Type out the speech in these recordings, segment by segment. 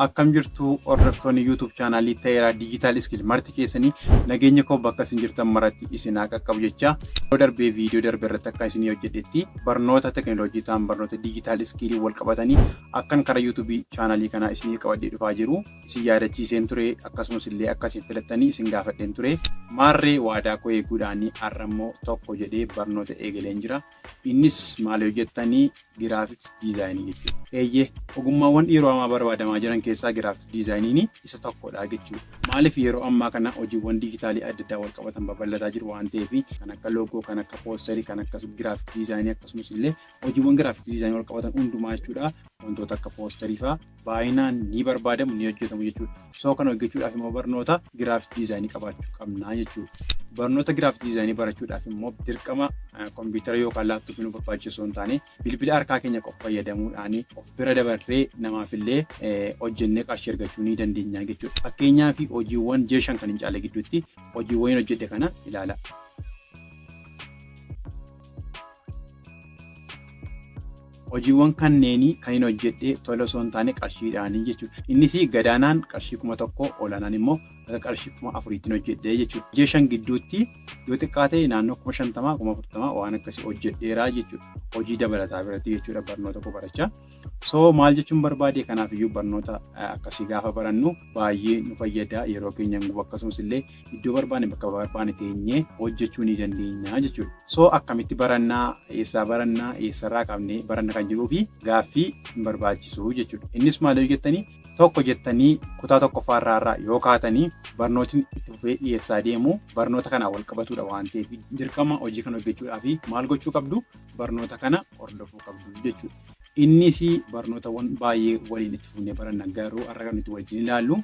Akkam jirtu hordoftoonni YouTube chaanaalii Tayiraa Digital Skill marti keessanii, nageenya koo bakka isin jirtan maratti isin haa qaqqabu jecha, yeroo darbee viidiyoo darbe irratti akka isin hojjedhetti barnoota teekinooloojii ta'an, barnoota digital skill wal qabatanii akkan karaa YouTube chaanaalii kanaa isinii qabadhee dhufaa jiru isin yaadachiiseen ture. Akkasumas illee akka isin filattanii isin gaafadheen ture. Maarree waadaa koo eeguudhaan har'a immoo tokko jedhee barnoota eegaleen jira. Innis maal hojjettanii? Graphics design jechuudha. Eeyyee, ogummaawwan yeroo ammaa barbaadamaa jiran keessaa graphics designiin isa tokkodha jechuudha. Maaliif? Yeroo ammaa kana hojiiwwan diijitaalii adda addaa wal qabatan babal'ataa jiru waan ta'eef, kan akka logo, kan akka poosterii, kan akka graphics design, akkasumas illee hojiiwwan graphics design wal qabatan hundumaa jechuudha. Wantoota akka poosterii fa'aa baay'inaan ni barbaadamu, ni hojjetamu jechuudha. So kana hojjechuudhaaf immoo barnoota graphics design qabaachuu qabna jechuudha. Barnoota graphics design barachuudhaaf immoo dirqama kompiitara yookaan laaptooppii nu barbaachisu hin taane, bilbila harkaa keenya qofa fayyadamuudhaan of bira dabarree namaafillee hojjennee qarshii argachuu ni dandeenya jechuudha. Fakkeenyaaf, hojiiwwan ji'a 5 kan hin caalle gidduutti hojiiwwan hojjedhe kana ilaala. Hojiiwwan kanneenii kan hin hojjedhe tola osoo hin taane qarshiidhaanii jechuudha. Innis gadaanaan qarshii 1000, olaanaan immoo akka qarshii 4000tti hojjedhe jechuudha. Ji'a 5 gidduutti yoo xiqqaate naannoo 50,000, 40,000 waan akkasii hojjedheeraa jechuudha. Hojii dabalataa biratti jechuudha, barnoota koo barachaa. So maal jechuun barbaade? Kanaaf iyyuu barnoota akkasii gaafa barannu baay'ee nu fayyada, yeroo keenya gubu, akkasumas illee iddoo barbaanne, bakka barbaanne teenyee hojjechuu ni dandeenya jechuudha. So akkamitti barannaa, eessaa barannaa, eessarraa qabnee baranna kan jedhuu fi gaaffii hin barbaachisu jechuudha. Innis maal jettanii, tokko jettanii kutaa tokkoffaa irraa yoo kaatanii barnootni itti fufee dhiyeessaa deemu barnoota kanaan wal qabatudha waan ta'eef, dirqama hojii kana hojjechuudhaaf maal gochuu qabdu? Barnoota kana hordofuu qabdu jechuudha. Innis barnootawwan baay'ee waliin itti fufnee baranna, garuu har'a kan nuti wajjin ilaallu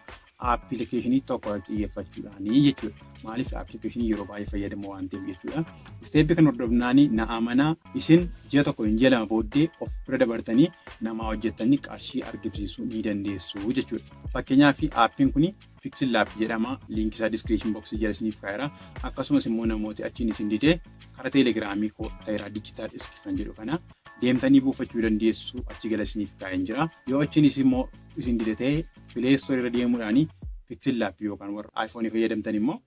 aappilikeeshinii tokko irratti xiyyeeffachuudhaani jechuudha. Maaliif? Aappilikeeshinii yeroo baay'ee fayyadamu waan ta'eef jechuudha. Step kan hordofnaanii na amanaa, isin ji'a 1 hin ji'a 2 booddee of bira dabartanii namaa hojjettanii qarshii argamsiisuu ni dandeessu jechuudha. Fakkeenyaaf, aappiin kun PixelLab jedhama. Liinkii isaa description box jala isiniif kaa'eera. Akkasumas immoo namooti achiin isin didee karaa teelegiraamii koo Tayiraa Digital Skill kan jedhu kana deemtanii buufachuu dandeessu, achi gala isiniif kaa'een jira. Yoo achiinis immoo isin dide ta'e, Play Store irra deemuudhaan PixelLab, yookaan warra iPhone fayyadamtan immoo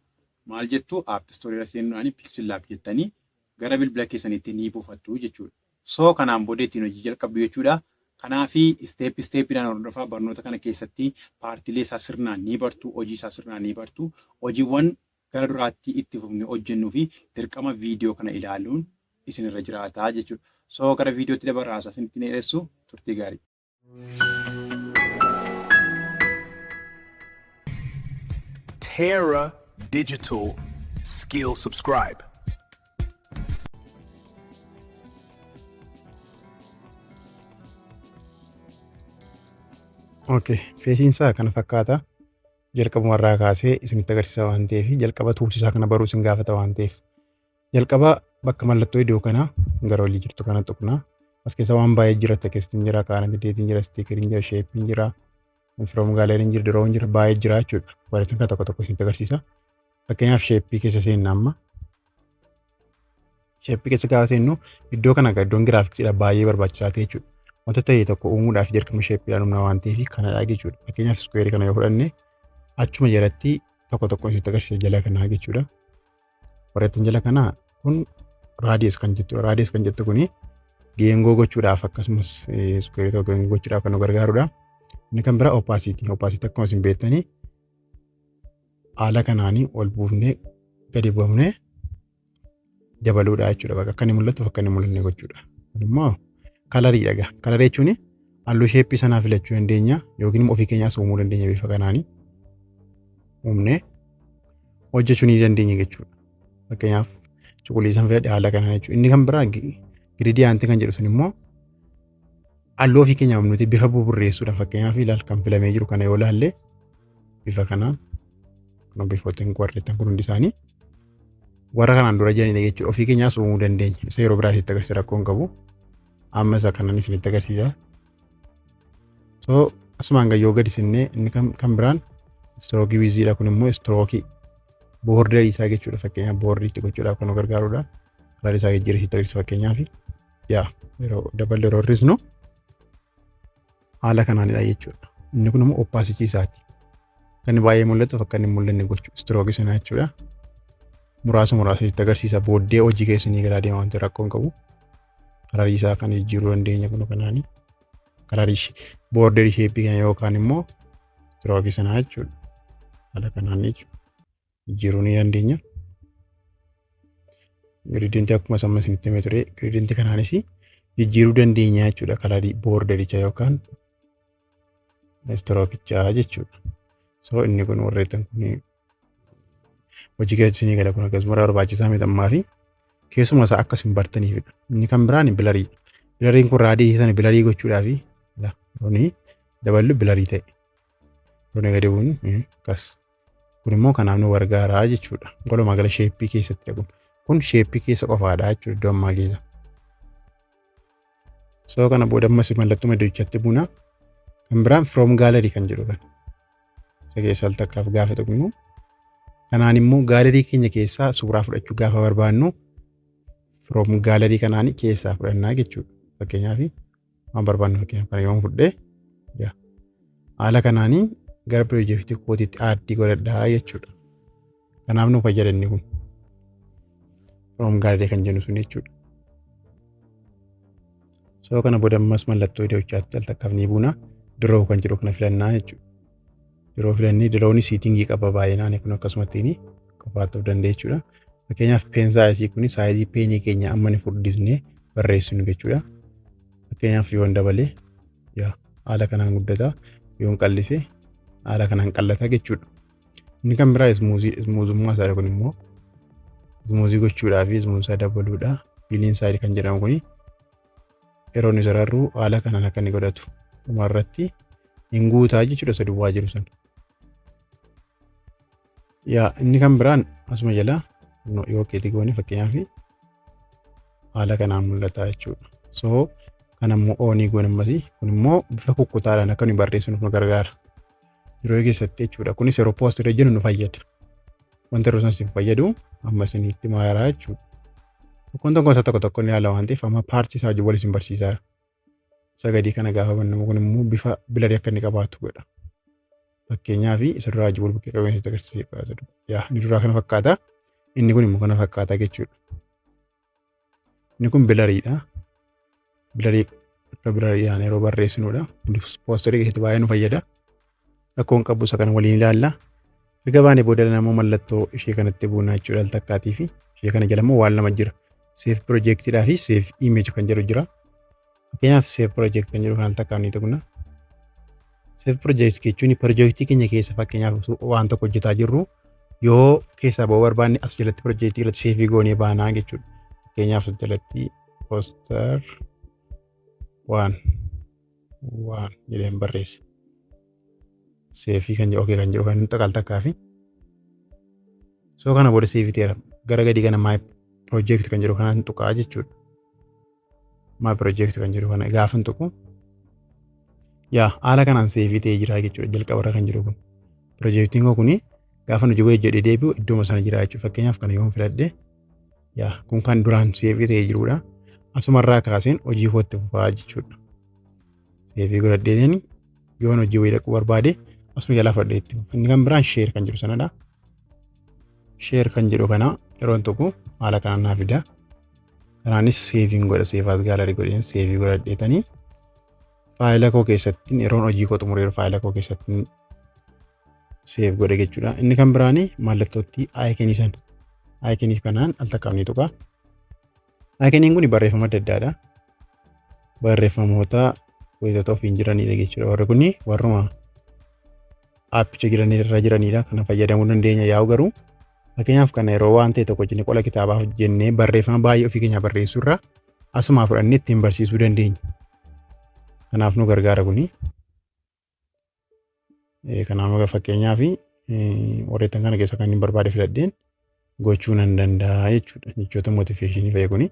maal jettu, App Store irra seenuudhaan PixelLab jettanii gara bilbila keessaniitti ni buufattu jechuudha. So kanaan booda ittiin hojii jalqabdu jechuudha. Kanaafi step stepiidhaan hordofaa. Barnoota kana keessatti paartiilee isaa sirnaan ni bartu, hojii isaa sirnaan ni bartu, hojiiwwan gara duraatti itti fufnee hojjennuu fi dirqama viidiyoo kana ilaaluun isinirra jiraata jechuudha. So gara viidiyootti dabarraa, isinitti dheeressu, turtii gaarii. Terra Digital Skill Subscribe. Okay, feesiin isaa kana fakkaata. Jalqabuma irraa kaasee isinitti agarsiisa waan ta'eef, jalqaba tuulsisaa kana baruu isin gaafata waan ta'eef. Jalqaba bakka mallattoo iddoo kanaa gara olii jirtu kana tuqna. As keessa waan baay'ee jira. Textiin jira, current dateiin jira, stickeriin jira, shapeiin jira, from galleryn jira, drawn jira, baay'ee jira jechuudha. Bareetuun kan tokko tokko isinitti agarsiisa. Fakkeenyaaf, shape keessa seenna amma. Shape keessa gaafa seennu iddoo kana iddoon graphicsiidha baay'ee barbaachisaa ta'e jechuudha. Wanta ta'e tokko uumuudhaaf jalqaba shapeiidhaan humna waan ta'eef kanadha jechuudha. Fakkeenyaaf, square kana yoo fudhanne, achuma jalatti tokko tokko isinitti agarsiisa jala kanaa jechuudha. Warreettan jala kanaa kun radius kan jettudha. Radius kan jettu kuni geengoo gochuudhaaf, akkasumas square tokko geengoo gochuudhaaf kan nu gargaarudha. Inni kan biraa opacity. Opacity akkuma isin beektanii haala kanaanii ol buufnee gadi buufnee dabaluudha jechuudha. Bakka akka inni mul'atu, bakka inni mul'anne gochuudha. Kun immoo coloriidha egaa. Color jechuun halluu shape sanaa filachuu dandeenya yookiin immoo ofii keenyaas uumuu dandeenya, bifa kanaanii uumnee hojjechuu ni dandeenya jechuudha. Fakkeenyaaf, cuquliisan filadhe haala kanaan jechuudha. Inni kan biraa gradient kan jedhu sun immoo halluu ofii keenyaaf nuti bifa buburreessuudha. Fakkeenyaaf, ilaal, kan filamee jiru kana yoo ilaalle, bifa kanaan kun bifootiin warreettan kun hundi isaanii warra kanaan dura jiranidha jechuudha. Ofii keenyaas uumuu dandeenya. Isa yeroo biraa isinitti agarsiisa, rakkoo hin qabu. Amma isa kanan isinitti agarsiisa. So asumaan gayyoo gadi sinnee inni kan biraan stroke widthiidha. Kun immoo stroke border isaa jechuudha. Fakkeenyaaf, borderiitti gochuudhaaf kan nu gargaarudha. Karaa isaa jijjiiree isinitti agarsiisa. Fakkeenyaaf, yaa yeroo daballee yeroo hir'isnu haala kanaanidha jechuudha. Inni kun immoo opacity isaati. Kan inni baay'ee mul'atu akka inni hin mul'anne gochuu stroke sana jechuudha. Muraasa muraasa itti agarsiisa, booddee hojii keessa ni galaa deema wanti rakkoo hin qabu. Colorii isaa kan jijjiiruu dandeenya kun kanaani. Colorii borderii shapeii kana yookaan immoo strokeii sanaa jechuudha. Haala kanaan jechuudha. Jijjiiruu ni dandeenya. Gradientii akkuma amma isinitti himee ture, gradientii kanaanis jijjiiruu dandeenya jechuudha, colorii bordericha yookaan strokichaa jechuudha. So inni kun warreettan kun hojii keessatti isinii gala, kun akkasuma barbaachisaa miti ammaa fi keessuma isaa akka isin bartaniifidha. Inni kan biraan blurii. Bluriin kun radiusii sana blurii gochuudhaa fi yeroo daballu blurii ta'e. Yeroo gadi bu'uun akkas. Kun immoo kanaaf nu gargaara jechuudha. Walumaa gala shapeii keessatti kun. Kun shapeii keessa qofaadha jechuudha iddoo ammaa keessa. So kana booda ammas mallattoo iddochatti buuna. Kan biraan from gallery kan jedhu kana. Isa keessa al takkaaf gaafa tuqnu, kanaan immoo gallery keenya keessaa suuraa fudhachuu gaafa barbaannu, from gallery kanaan keessaa fudhannaa jechuudha. Fakkeenyaaf waan barbaannu, fakkeenyaaf kana yoon fudhee, haala kanaanii gara piroojeektii kootiitti add godhadhaa jechuudha. Kanaaf nu fayyada inni kun. From gallery kan jennu sun jechuudha. So kana booda ammas mallattoo iddochaatti al takkaaf ni buuna. Draw kan jedhu kana filannaa jechuudha. Draw filannee, drawni settingii qaba baay'inaan, kun akkasumatti qofaatti of danda'e jechuudha. Fakkeenyaaf pen sizeii kun sizeii penii keenya amma ni furdisnee barreessinu jechuudha. Fakkeenyaaf yoon dabalee, yaa, haala kanaan guddata, yoon qallise haala kanaan qallata jechuudha. Inni kan biraa smoothii, smoothummaa isaa kun immoo smoothii gochuudhaa fi smoothii dabaluudha. Fill inside kan jedhamu kuni yeroo inni sararru haala kanaan akka inni godhatu dhumarratti hin guutaa jechuudha isa duwwaa jiru sana. Yaa, inni kan biraan asuma jala yoo keetii goone, fakkeenyaaf haala kanaan mul'ata jechuudha. So kan ammoo onii goone ammasii kun immoo bifa kukkutaadhaan akka nuyi barreessinuuf nu gargaara. Yeroo keessatti jechuudha. Kunis yeroo posterii hojjennu nu fayyada. Wanta yeroo sana fayyadu amma isinitti maaraa jechuudha. Tokkoon tokkoon isaa tokko tokkoon ilaala waan ta'eef, amma partii isaa wajjin wal isin barsiisaa. Isa gadii kana gaafa bannamu, kun immoo bifa blurii akka inni qabaatu godha. Fakkeenyaaf isa duraa wajjin wal bukkee qabee isinitti agarsiisa. Yaa, inni duraa kana fakkaata. Inni kun immoo kana fakkaata jechuudha. Inni kun bluriidha. Blurii akka bluriidhaan yeroo barreessinudha. Posterii keessatti baay'ee nu fayyada. Rakkoon qabu, isa kana waliin ilaalla. Erga baanee booda immoo mallattoo ishee kanatti buunaa jechuudha al takkaatii fi ishee kana jala immoo waan lama jira. Save projectiidhaa fi save image kan jedhu jira. Fakkeenyaaf save project kan jedhu kan al takkaan ni tuqna. Save project jechuun piroojeektii keenya keessa, fakkeenyaaf waan tokko hojjetaa jirru yoo keessaa ba'uu barbaanne, as jalatti piroojeektii irratti saveii goonee baanaa jechuudha. Fakkeenyaaf as jalatti poster waan waan jedheen barreesse. Saveii kan jedhu, okay kan jedhu kan nutti al takkaa fi so kana booda saveii ta'eera. Gara gadii kana my project kan jedhu kanaan tuqaa jechuudha. My project kan jedhu kana gaafa tuqu, yaa, haala kanaan saveii ta'ee jira jechuudha jalqabarra kan jiru kun. Piroojeektiin koo kuni gaafa nuti wayii jedhee deebi'u iddooma sana jira jechuudha. Fakkeenyaaf kana yoon filadhe, yaa, kun kan duraan saveii ta'ee jirudha. Asumarraa kaaseen hojii kootti fufaa jechuudha. Saveii godhadheetiin yoon hojii wayii dhaquu barbaade, asuma jalaa fudhadhee itti fufa. Inni kan biraan share kan jedhu sanadha. Share kan jedhu kana yeroon tuqu haala kanaan naa fida. Kanaanis saveiin godha, save as gallery godheen saveii godhadheetanii faayila koo keessatti yeroon hojii koo xumureeru faayila koo keessatti save godhe jechuudha. Inni kan biraani mallattootti iconii sana. Iconii kanaan al takkaaf ni tuqa. Iconiin kun barreeffama adda addaadha. Barreeffamoota wantoota ofiin jiranidha jechuudha. Warri kun warruma appicha jiranirra jiranidha. Kana fayyadamuu dandeenya yaa'u, garuu fakkeenyaaf kana yeroo waan ta'e tokko jennee qola kitaabaa hojjennee barreeffama baay'ee ofii keenya barreessuurra asumaa fudhannee ittiin barsiisuu dandeenya. Kanaaf nu gargaara kuni. Kanaaf fakkeenyaaf warreettan kana keessa kan inni barbaade filadheen gochuu nan danda'a jechuudha. Jechoota motivationii fa'i kuni.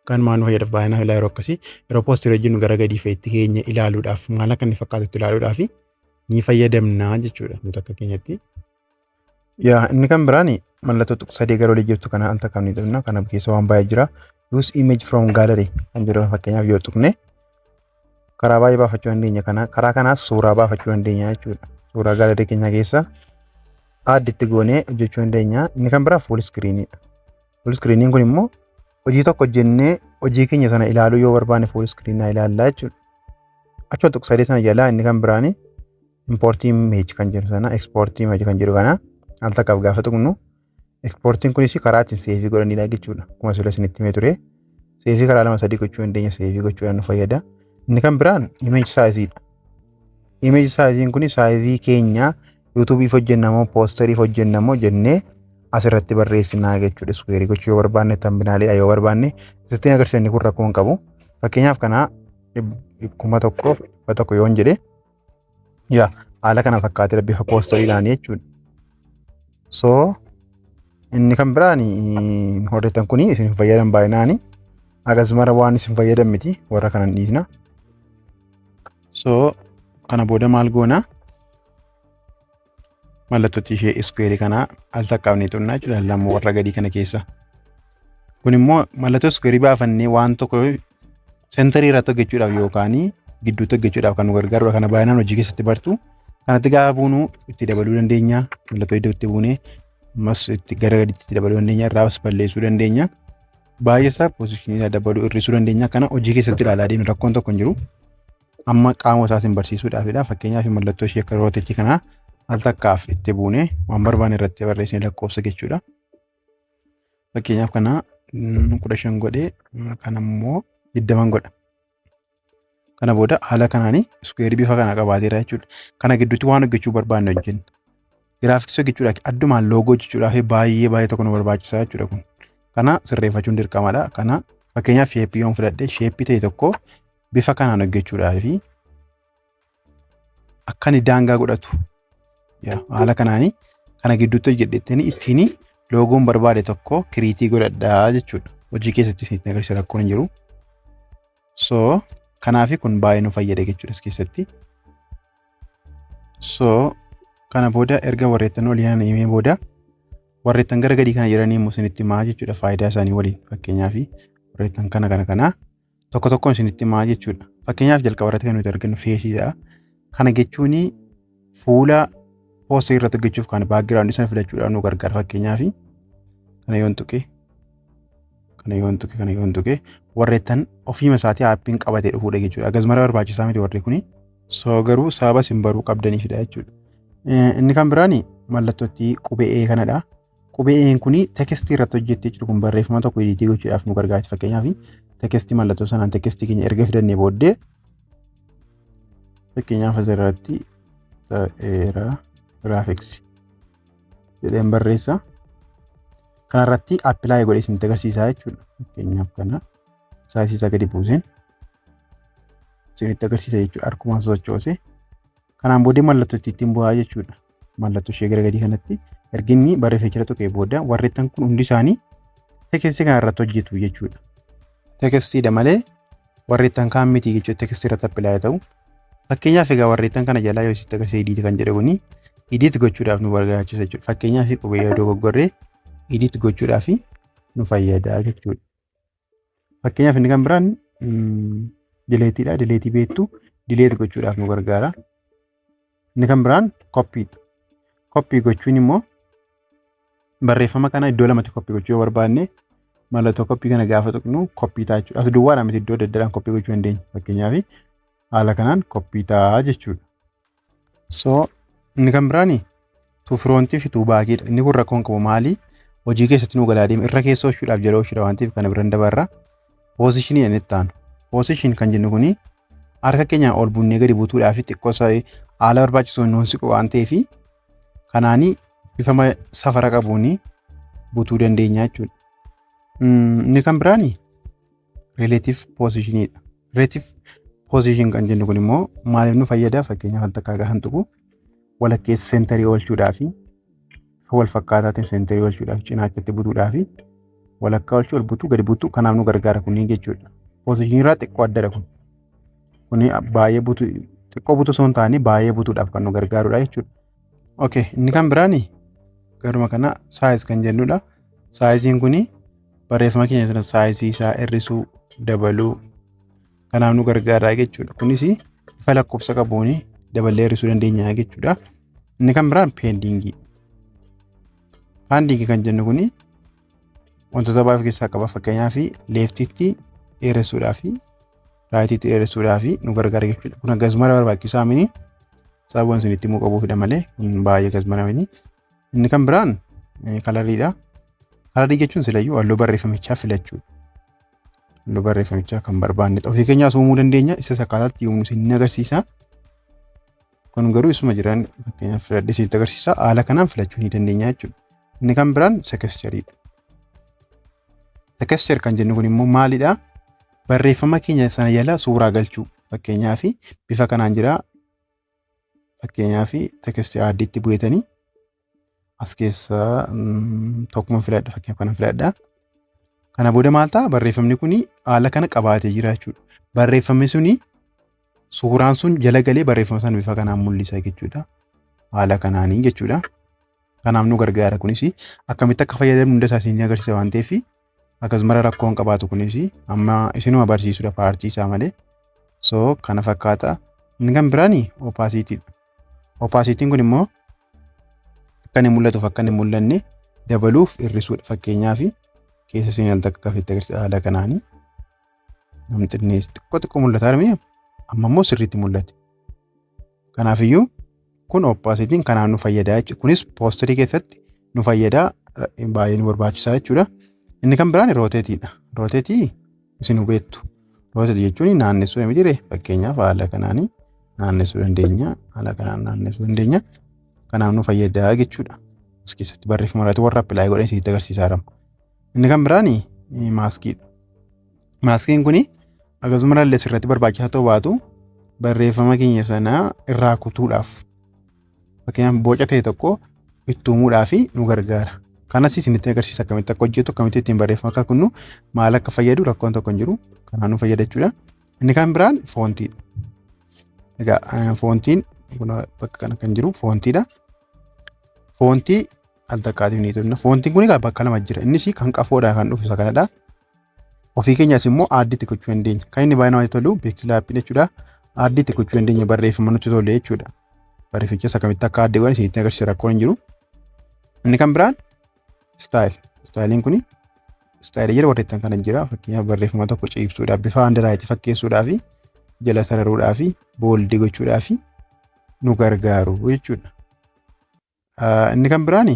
Kan maal nu fayyadaaf baay'inaan ilaa yeroo akkasii yeroo posterii hojjennu gara gadii fa'itti keenya ilaaluudhaaf, maal akka inni fakkaatutti ilaaluudhaaf ni fayyadamna jechuudha nuti akka keenyatti. Yaa, inni kan biraan mallattoo tuqu sadii gara olii jirtu kana al takkaaf ni tuqna. Kana keessa waan baay'ee jira. Use image from gallery kan jedhu fakkeenyaaf yoo tuqne, Karaa baay'ee baafachuu dandeenya kana. Karaa kanaas suuraa baafachuu dandeenya jechuudha. Suuraa gallery keenya keessa add itti goonee hojjechuu dandeenya. Inni kan biraa full screeniidha. Full screeniin kun immoo hojii tokko hojjennee hojii keenya sana ilaaluu yoo barbaanne full screenaa ilaallaa jechuudha. Achuma tuqu sadii sana jalaa inni kan biraani import image kan jedhu sana, export image kan jedhu kana al takkaaf gaafa tuqnu, exportiin kunis karaa ittiin save godhanidha jechuudha. Akkuma sila isinitti himee ture. Save karaa lama sadii gochuu dandeenya, save gochuudhaan nu fayyada. Inni kan biraan image sizeiidha. Image sizeiin kun size keenya YouTubeiif hojjennamoo posteriif hojjennamoo jennee asirratti barreessinaa jechuudha. Square gochuu yoo barbaanne, thumbnailiidha yoo barbaanne, sittiin agarsiisa, inni kun rakkoo hin qabu. Fakkeenyaaf kana 1100 yoon jedhe, yaa haala kana fakkaatee bifa posteriidhaan jechuudha. So inni kan biraan hordoftan kun isin fayyadan baay'inaan akkasumara waan isin fayyadan miti, warra kanan dhiisna. So kana booda maal goona? Mallattootti ishee square kana al takkaaf ni xunnaa jechuudha lama warra gadii kana keessa. Kun immoo mallattoo square baafannee waan tokko center irratti hojjechuudhaaf yookaan gidduutti hojjechuudhaaf kan nu gargaarudha. Kana baay'inaan hojii keessatti bartu. Kanatti gaafa buunu itti dabaluu dandeenya. Mallattoo iddoo itti buunee ammas itti gara gadiitti itti dabaluu dandeenya. Irraas balleessuu dandeenya. Baay'ee isaa position isaa dabaluu, hir'isuu dandeenya. Kana hojii keessatti ilaalaa deemnu, rakkoon tokko hin jiru. Amma qaama isaatiin barsiisuudhaafidha. Fakkeenyaaf mallattoo ishee akka rotate kanaa al takkaaf itti buunee waan barbaanne irratti barreessine lakkoofsa jechuudha. Fakkeenyaaf kana 15 godhee, kana immoo 20 godha. Kana booda haala kanaan square bifa kana qabaateera jechuudha. Kana gidduutti waan hojjechuu barbaanne hojjenna. Graphics hojjechuudhaaf, addumaan logo hojjechuudhaaf baay'ee baay'ee tokko nu barbaachisaa jechuudha kun. Kana sirreeffachuun dirqamadha. Kana fakkeenyaaf shape yoon fudhadhe, shape ta'e tokko bifa kanaan hojjechuudhaaf akka inni daangaa godhatu haala kanaanii kana gidduutti hojjedhettanii ittiin logoon barbaade tokko create godhadhaa jechuudha. Hojii keessatti isinitti agarsiisa, rakkoon hin jiru. So kanaaf kun baay'ee nu fayyada jechuudha as keessatti. So kana booda erga warreettan olii kana himee booda, warreettan gara gadii kana jiranii immoo isinitti himaa jechuudha faayidaa isaanii waliin. Fakkeenyaaf warreettan kana kana kana tokko tokkoon isinitti himaa jechuudha. Fakkeenyaaf jalqaba irratti kan nuti argannu faceiidha. Kana jechuun fuula poster irratti hojjechuuf kan background sana filachuudhaaf nu gargaara. Fakkeenyaaf kana yoon tuqe, kana yoon tuqe, kana yoon tuqe, warreettan ofiima isaatii appiin qabatee dhufuudha jechuudha. Akkasumas mara barbaachisaa miti warri kuni. So garuu sababa isin baruu qabdaniifidha jechuudha. Inni kan biraan mallattootti qubee E kanadha. Qubee E'n kuni text irratti hojjettee jiru kun barreeffama tokko edit gochuudhaaf nu gargaarti. Fakkeenyaaf text mallattoo sanaan text keenya erga fidannee booddee, fakkeenyaaf asirratti ta'eera graphics jedheen barreessa. Kanarratti apply godhee isinitti agarsiisaa jechuudha. Fakkeenyaaf kana size isaa gadi buuseen isinitti agarsiisa jechuudha. Harkumaan sochoose. Kanaan booddee mallattoo ittiin bu'aa jechuudha. Mallattoo ishee gara gadii kanatti erga inni barreeffama tuqee booda warreettan kun hundi isaanii text kana irratti hojjetu jechuudha. Textiidha malee warreettan kaan miti jechuudha, text irratti apply ta'u. Fakkeenyaaf egaa warreettan kana jalaa yoo isitti agarsiise, edit kan jedhu kuni edit gochuudhaaf nu barbaachisa jechuudha. Fakkeenyaaf qubee yoo dogoggorree edit gochuudhaaf nu fayyada jechuudha. Fakkeenyaaf inni kan biraan deleteiidha. Delete beektu, delete gochuudhaaf nu gargaara. Inni kan biraan copyiidha. Copy gochuun immoo barreeffama kana iddoo lamatti copy gochuu yoo barbaanne, mallattoo copy kana gaafa tuqnu copy ta'a jechuudha. As duwwaadhaan miti, iddoo adda addaadhaan copy gochuu dandeenya. Fakkeenyaaf haala kanaan copy ta'a jechuudha. So inni kan biraan to front fi to backiidha. Inni kun rakkoon qabu maali? Hojii keessatti nu galaa deema. Irra keessa oolchuudhaaf, jala oolchuudha waan ta'eef kana biraan dabarra. Position inni itti aanu. Position kan jennu kuni harka keenyaan ol bunnee gadi butuudhaaf xiqqoo haala barbaachisuun nuun siqu waan ta'eef, kanaanii bifa safara qabuun butuu dandeenya jechuudha. Inni kan biraan relative positioniidha. Relative position kan jennu kun immoo maaliif nu fayyada? Fakkeenyaaf al takkaa gaafa tuqu walakkeessa center oolchuudhaaf, bifa wal fakkaataatiin center oolchuudhaaf, cinaachatti butuudhaaf, walakkaa oolchuu, ol butuu, gadi butuu, kanaaf nu gargaara kunniin jechuudha. Position irraa xiqqoo addadha kun. Kuni baay'ee butuu, xiqqoo butuu osoo hin taane baay'ee butuudhaaf kan nu gargaarudha jechuudha. Okay, inni kan biraan garuma kana size kan jennudha. Sizeiin kuni barreeffama keenya sana size isaa hir'isuu, dabaluu. Kanaaf nu gargaara jechuudha. Kunis bifa lakkoofsa qabuun daballee hir'isuu dandeenya jechuudha. Inni kan biraan paddingii. Paddingii kan jennu kuni wantoota baay'ee of keessaa qaba. Fakkeenyaaf, leftiitti dheeressuudhaa fi rightiitti dheeressuudhaa fi nu gargaara jechuudha. Kun akkasuma barbaachisaa mini, sababa isinitti himuu qabuufidha malee kun baay'ee akkasuma mini. Inni kan biraan coloriidha. Colorii jechuun silayyuu halluu barreeffamichaa filachuudha. Halluu barreeffamichaa kan barbaanne ofii keenyaas uumuu dandeenya. Isas akkaataatti uumnu isin agarsiisa. Kun garuu isuma jiran fakkeenyaaf filadhee isinitti agarsiisa. Haala kanaan filachuu ni dandeenya jechuudha. Inni kan biraan textureiidha. Texture kan jennu kun immoo maalidha? Barreeffama keenya sana jala suuraa galchuu. Fakkeenyaaf, bifa kanaan jira. Fakkeenyaaf, texture addiitti bu'eetanii as keessaa tokkuma filadha. Fakkeenyaaf, kana filadha. Kana booda maal ta'a? Barreeffamni kun haala kana qabaatee jira jechuudha. Barreeffamni suni, suuraan sun jala galee barreeffama sana bifa kanaan mul'isa jechuudha. Haala kanaanii jechuudha. Kanaaf nu gargaara. Kunis akkamitti akka fayyadamnu hunda isaa isin agarsiisa waan ta'eef, akkasuma rakkoo hin qabaatu. Kunis amma isinuma barsiisudha partii isaa malee. So kana fakkaata. Inni kan biraan opacityiidha. Opacityiin kun immoo akka inni mul'atuuf akka inni hin mul'anne dabaluuf hir'isuudha. Fakkeenyaaf, keessa isin al takka kafitti agarsiisa haala kanaanii. Namni xinnees xiqqoo xiqqoo mul'ata armee, amma immoo sirriitti mul'ate. Kanaafiyyuu kun opacityiin kanaan nu fayyada jechuudha. Kunis posterii keessatti nu fayyada, baay'ee nu barbaachisaa jechuudha. Inni kan biraan rotateiidha. Rotateii isin hubeettu. Rotateii jechuun naannessuu miti ree? Fakkeenyaaf, haala kanaanii naannessuu dandeenya. Haala kanaan naannessuu dandeenya. Kanaaf nu fayyada jechuudha. As keessatti barreeffama irratti warra apply godhan isinitti agarsiisaa jira. Inni kan biraan maskiidha. Maskiin kuni akkasuma illee sirriitti barbaachisaa ta'uu baatu, barreeffama keenya sana irraa kutuudhaaf, fakkeenyaaf, boca ta'e tokko itti uumuudhaaf nu gargaara. Kanas isinitti agarsiisa, akkamitti akka hojjetu, akkamitti ittiin barreeffama akka kunnu, maal akka fayyadu, rakkoon tokko hin jiru. Kanaan nu fayyada jechuudha. Inni kan biraan fontiidha. Egaa fontiin bakka kana kan jiru fontiidha. Fontii al takkaatiif ni tolna. Fontiin kun egaa bakka lama jira. Innis kan qafoodhaan kan dhufu isa kanadha. Ofii keenyas immoo add itti gochuu dandeenya. Kan inni baay'ee namatti tolu PixelLabiin jechuudha. Add itti gochuu dandeenya barreeffama nutti tole jechuudha. Barreeffichas akkamitti akka add godhan isinitti agarsiisa, rakkoon hin jiru. Inni kan biraan style. Styleiin kuni styleii jala warreettan kana jira. Fakkeenyaaf, barreeffama tokko ciibsuudhaaf, bifa handwritii fakkeessuudhaaf, jala sararuudhaaf, boldii gochuudhaaf nu gargaaru jechuudha. Inni kan biraan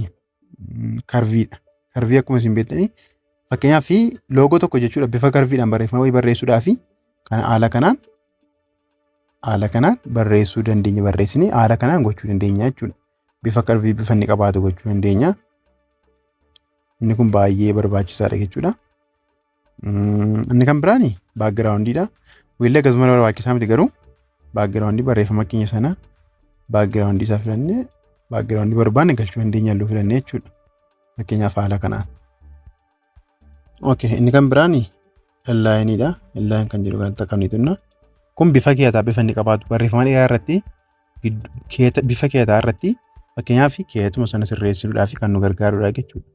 curveiidha. Curveii akkuma isin beektanii, fakkeenyaaf, logo tokko jechuudha, bifa curveiidhaan barreeffama wayii barreessuudhaaf kan haala kanaan barreessuu dandeenya, barreessinee haala kanaan gochuu dandeenya jechuudha. Bifa curveii bifa inni qabaatu gochuu dandeenya. Inni kun baay'ee barbaachisaadha jechuudha. Inni kan biraan backgroundiidha. Wiillee akkasuma barbaachisaa miti, garuu backgroundii barreeffama keenya sana backgroundii isaa filannee, backgroundii barbaanne galchuu dandeenya, halluu filannee jechuudha. Fakkeenyaaf, haala kanaan. Okay, inni kan biraan inlineiidha. Inline kan jedhu kanatti akka nuti kun bifa keetaa bifa inni qabaatu barreeffama dheeraa irratti, bifa keetaa irratti, fakkeenyaaf, keetuma sana sirreessuudhaaf kan nu gargaarudha jechuudha.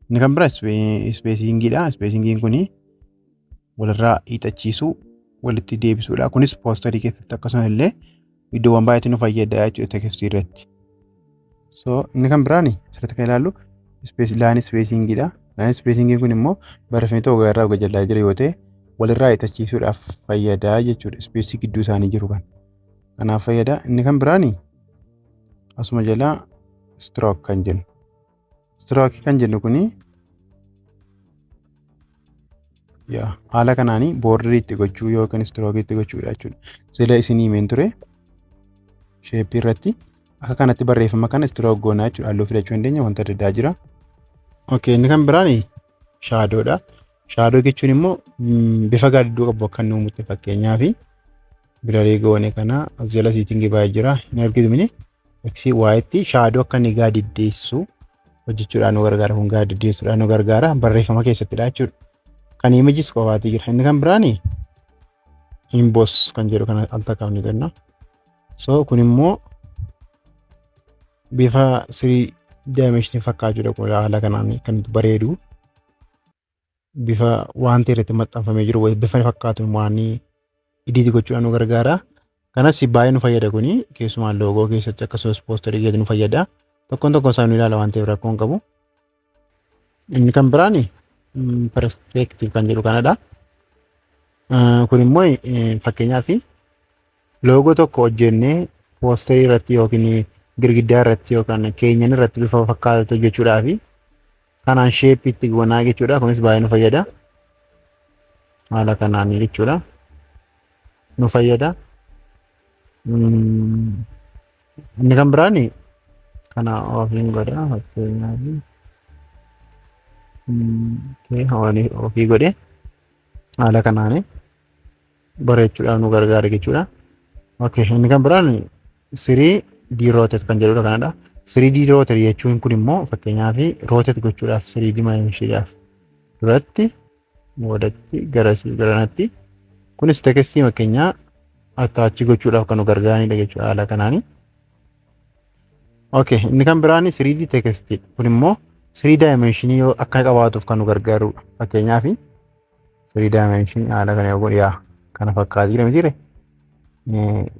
Inni kan biraa spacingiidha. Spacingiin kuni walirraa hiixachiisuu, walitti deebisuudha. Kunis posterii keessatti akkasuma illee iddoowwan baay'eetti nu fayyada jechuudha textii irratti. So inni kan biraan asirratti kan ilaallu line spacingiidha. Line spacingiin kun immoo barreeffamni tokko irraa gajallaa jira yoo ta'e, walirraa hiixachiisuudhaaf fayyada jechuudha. Spaceii gidduu isaanii jiru kan. Kanaaf fayyada. Inni kan biraan asuma jalaa stroke kan jennu. Stroke kan jennu kuni yaa haala kanaanii borderii itti gochuu yookiin strokeii itti gochuudha jechuudha. Sila isinii himeen ture, shapeii irratti akka kanatti barreeffama kana stroke goonaa jechuudha. Halluu filachuu dandeenya, wanta adda addaa jira. Okay, inni kan biraan shadowdha. Shadow jechuun immoo bifa gaaddidduu qabu akka inni uumutti, fakkeenyaaf, birarii goone kana as jala settingii baay'ee jira. Hin argitu mini X Y'tti shadow akka inni gaaddiddeessu hojjechuudhaan nu gargaara. Kun gaaddiddeessuudhaan nu gargaara barreeffama keessattidha jechuudha. Kan imageis qofaatti jira. Inni kan biraan emboss kan jedhu kana al takkaaf ni jenna. So kun immoo bifa three dimensionii fakkaachuudha, kun haala kanaan kan bareedu. Bifa waan ta'e irratti maxxanfamee jiru bifa fakkaatu waan Edit gochuudhaan nu gargaara. Kanas baay'ee nu fayyada kuni, keessumaa logo keessatti akkasumas posterii keessatti nu fayyada. Tokkoon tokkoon isaa nu ilaala waan ta'eef rakkoo hin qabu. Inni kan biraan perspective kan jedhu kanadha. Kun immoo fakkeenyaaf logo tokko hojjennee posterii irratti yookiin girgiddaa irratti yookaan keenyan irratti bifa fakkaatu hojjechuudhaaf kanaan shapeii itti goonaa jechuudha. Kunis baay'ee nu fayyada. Haala kanaan jechuudha. Nu fayyada. Inni kan biraan kana ofiin godha, fakkeenyaaf ofii godhe haala kanaan bareechuudhaaf nu gargaara jechuudha. Okay, inni kan biraan 3D rotate kan jedhudha kanadha. 3D rotate jechuun kun immoo fakkeenyaaf rotate gochuudhaaf, 3D dimensioniidhaaf, duratti, boodatti, garasii garanatti, kunis textii fakkeenyaa attach gochuudhaaf kan nu gargaaranidha jechuudha haala kanaani. Okay, inni kan biraan 3D text, kun immoo 3 dimensionii yoo akka qabaatuuf kan nu gargaarudha. Fakkeenyaaf 3 dimensionii haala kana yoo godhe, yaa kana fakkaatee jira mitiire,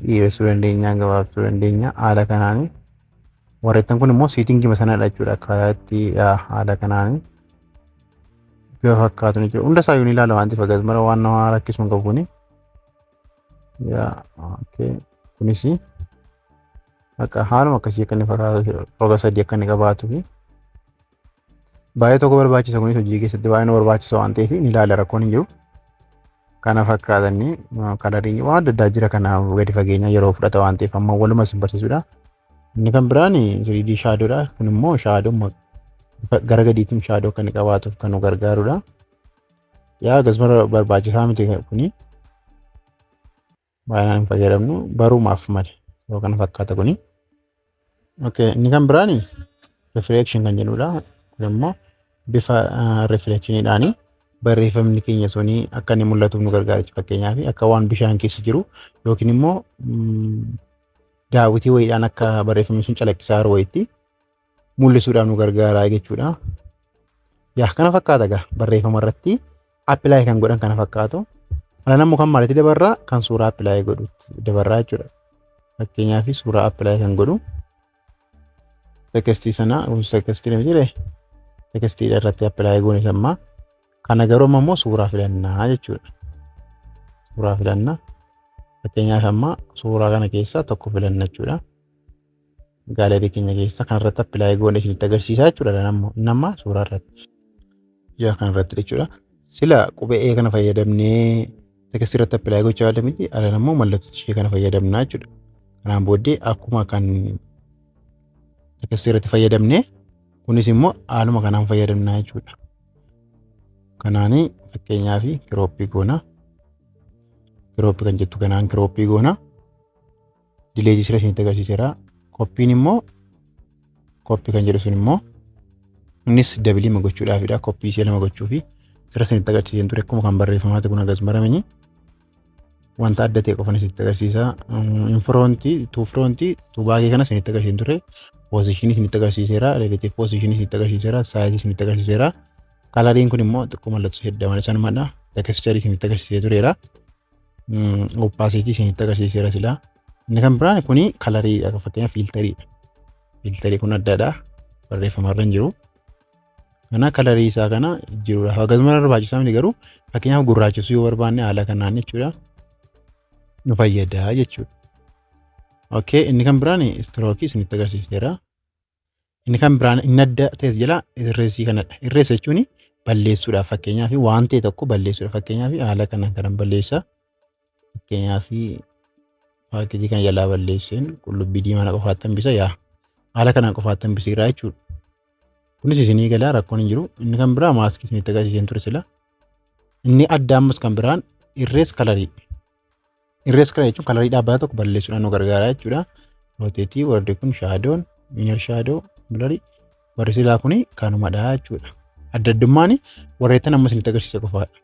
dhiyeessuu dandeenya, gabaabsuu dandeenya haala kanaani. Warreettan kun immoo settingii sanadha jechuudha, akkaataa itti haala kanaani bifa fakkaatu ni jira. Hunda isaa ni ilaala waan ta'eef akkasuma waan nama rakkisuu hin qabu kuni. Yaa, okay, kunis akka haaluma akkasii akka inni fakkaatu, roga sadii akka inni qabaatuu fi baay'ee tokko barbaachisa. Kunis hojii keessatti baay'ee nu barbaachisa waan ta'eef ni ilaala, rakkoon hin jiru. Kana fakkaatanii colorii waan adda addaa jira, kana gadi fageenya yeroo fudhata waan ta'eef amma waluma isin barsiisudha. Inni kan biraan 3D shadowdha. Kun immoo shadow gara gadiitiin shadow akka inni qabaatuuf kan nu gargaarudha. Yaa, akkasuma barbaachisaa miti kuni. Baay'inaan hin fayyadamnu, barumaaf malee. Yoo kana fakkaata kuni. Okay, inni kan biraan reflection kan jedhudha. Kun immoo bifa reflectioniidhaani barreeffamni keenya suni akka inni mul'atuuf nu gargaara jechuudha. Fakkeenyaaf akka waan bishaan keessa jiru yookiin immoo daawwitii wayiidhaan akka barreeffamni sun calaqqisaa jiru wayiitti mul'isuudhaaf nu gargaara jechuudha. Yaa, kana fakkaata egaa barreeffama irratti apply kan godhan kana fakkaatu. Ala nammoo kan maalitti dabarraa, kan suuraa apply godhutti dabarraa jechuudha. Fakkeenyaaf suuraa apply kan godhu textii sana, textii nama jedhee textii irratti apply goone sammaa kana, garuu amma immoo suuraa filannaa jechuudha. Suuraa filannaa, fakkeenyaaf amma suuraa kana keessaa tokko filanna jechuudha. Gallery keenya keessa kanarratti apply goone isinitti agarsiisaa jechuudha. Inni amma suuraa irratti. Yaa, kanarratti jechuudha. Sila qubee E kana fayyadamnee textii irratti apply gochaa jirra miti, ala immoo mallattoo ishee kana fayyadamnaa jechuudha. Kanaan booddee akkuma kan textii irratti fayyadamnee kunis immoo haaluma kanaan fayyadamnaa jechuudha. Kanaanii fakkeenyaaf cropii goona. Cropii kan jettu kanaan cropii goona. Deleteii sira isinitti agarsiiseera. Copyiin immoo, copy kan jedhu sun immoo innis doubleii gochuudhaafidha. Copy ishee lama gochuufi sira isinitti agarsiiseen ture, akkuma kan barreeffamaati kun agas maramini. Wanta adda ta'e qofan isinitti agarsiisa. In frontii, to frontii, to backii kana isinitti agarsiiseen ture. Positionii isinitti agarsiiseera. Relative positionii isinitti agarsiiseera. Sizeii isinitti agarsiiseera. Coloriin kun immoo xiqqoo mallattoo heddaman sanumadha. Textureii isinitti agarsiisee tureera. Opacityii isinitti agarsiiseera silaa. Inni kan biraan kuni coloriidha. Fakkeenyaaf filteriidha. Filterii kun addadha. Barreeffamarra hin jiru. Kana colorii isaa kana jijjiiruudhaaf akkasuma barbaachisaa miti, garuu fakkeenyaaf gurraachessuu yoo barbaanne haala kanaan jechuudha. Nu fayyada jechuudha. Okay, inni kan biraan strokeii isinitti agarsiiseera. Inni kan biraan inni adda ta'es jala eraseii kanadha. Erase jechuun balleessuudhaaf, fakkeenyaaf waan ta'e tokko balleessuudhaaf, fakkeenyaaf haala kanaan kanan balleessa. Fakkeenyaaf packageii kana jalaa balleesseen qullubbii diimaa na qofaatti hambisa, yaa haala kanaan qofaatti hambisiiraa jechuudha. Kunis isinii galaa, rakkoon hin jiru. Inni kan biraa maskii isinitti agarsiiseen ture sila. Inni adda ammas kan biraan erase colorii. Erase colorii jechuun colorii dhaabbata tokko balleessuudhaan nu gargaara jechuudha. Rotateii warri kun, shadown, inner shadow, blurii warri silaa kuni kanumadha jechuudha. Adda addummaan warreettan amma isinitti agarsiise qofaadha.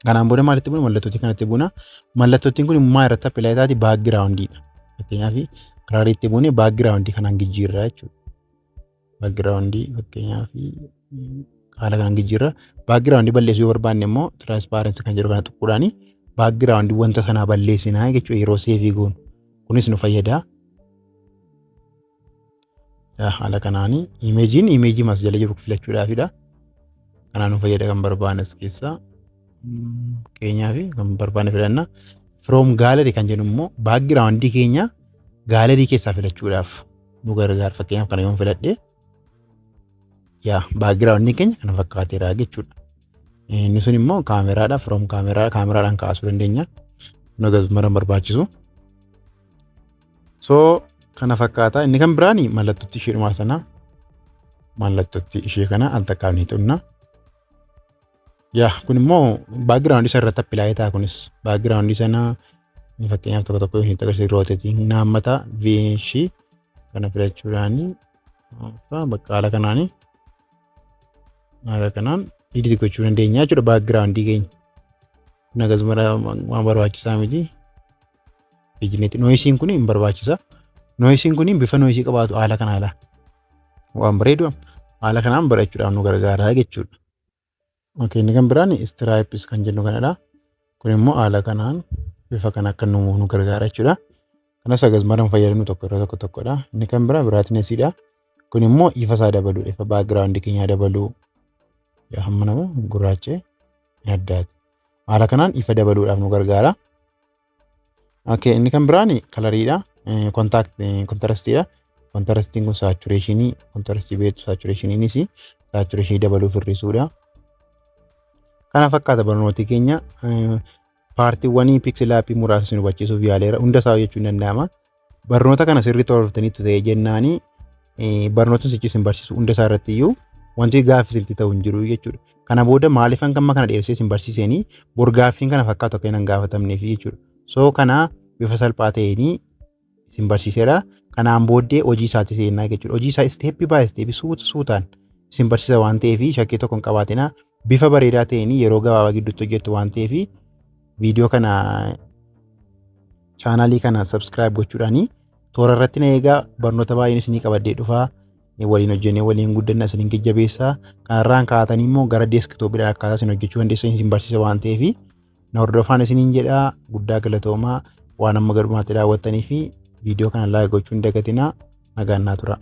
Kanaan booda maalitti buna? Mallattootii kanatti buna. Mallattootiin kun maal irratti apply taati? Backgroundiidha. Fakkeenyaaf colorii itti buune backgroundii kanaan jijjiirra jechuudha. Backgroundii fakkeenyaaf haala kanaan jijjiirra. Backgroundii balleessuu yoo barbaanne immoo transparency kan jedhu kana tuquudhaani Background wanta sanaa balleessinaa jechuudha yeroo save goonu. Kunis nu fayyada. Haala kanaanii imageiin image mas jala jiru filachuudhaafidha. Kanaan nu fayyada kan barbaanne as keessaa keenyaa fi kan barbaanne filanna. From gallery kan jennu immoo background keenya gallery keessaa filachuudhaaf nu gargaara. Fakkeenyaaf kana yoon filadhe, yaa background keenya kana fakkaateera jechuudha. Inni sun immoo kaameraadha. From camera kaameraadhaan kaasuu dandeenya. Nu mara barbaachisu. So kana fakkaata. Inni kan biraan mallattootti isheedhumaa sana, mallattootti ishee kana al takkaaf ni xunna. Yaa, kun immoo background isa irratti apply ta'a. Kunis background sana fakkeenyaaf tokko tokko yoo agarsiisu rotating naammata ishii kana filachuudhaan bakka haala kanaan edit gochuu dandeenya jechuudha background keenya. Kun akkasuma waan barbaachisaa miti. Vignette noiseiin kun hin barbaachisa. Noiseiin kun bifa noise qabaatu haala kana haala waan bareedu haala kanaan barachuudhaaf nu gargaara jechuudha. Okay, inni kan biraan stripes kan jennu kanadha. Kun immoo haala kanaan bifa kana akka nu nu gargaara jechuudha. Kanas akkasuma fayyadamnu tokko irra tokko tokkodha. Inni kan biraa brightnessiidha. Kun immoo ifa isaa dabaluudha. Ifa background keenyaa dabaluu. Yaa, hamma nama gurraachee hin addaati. Haala kanaan ifa dabaluudhaaf nu gargaara. Okay, inni kan biraan coloriidha. Contrastiidha. Contrastiin kun saturation, contrast beektu, saturationiinis saturation dabaluuf hir'isuudha. Kana fakkaata barnooti keenya. Partiiwwan PixelLab muraasa isin hubachiisuuf yaaleera. Hunda isaa jechuun danda'ama. Barnoota kana sirriitti hordoftaniitu ta'ee jennaani barnoota sichi isin barsiisu hunda isaa irratti iyyuu wanti gaaffii isinitti ta'u hin jiru jechuudha. Kana booda maaliifan kamma kana dheersee isin barsiiseenii bor gaaffiin kana fakkaatu akka hin gaafatamneef jechuudha. So kana bifa salphaa ta'een isin barsiiseera. Kanaan booddee hojii isaatti seenaa jechuudha. Hojii isaa step by step suuta suutaan isin barsiisa waan ta'eef shakkii tokko hin qabaatina. Bifa bareedaa ta'een yeroo gabaabaa gidduutti hojjettu waan ta'eef viidiyoo kana, channel kana subscribe gochuudhaani toora irratti na eegaa. Barnoota baay'een isinii qabadhee dhufaa, waliin hojjennee waliin guddanna, isiniin jajjabeessaa. Kanarraan kaatanii immoo gara desktopiidhaan akkaataa isin hojjechuu dandeessan isin barsiisa waan ta'eef na hordofaan isiniin jedhaa. Guddaa galatoomaa waan amma garumaatti daawwattanii fi viidiyoo kana like gochuu hin dagatinaa. Nagaan naa tura.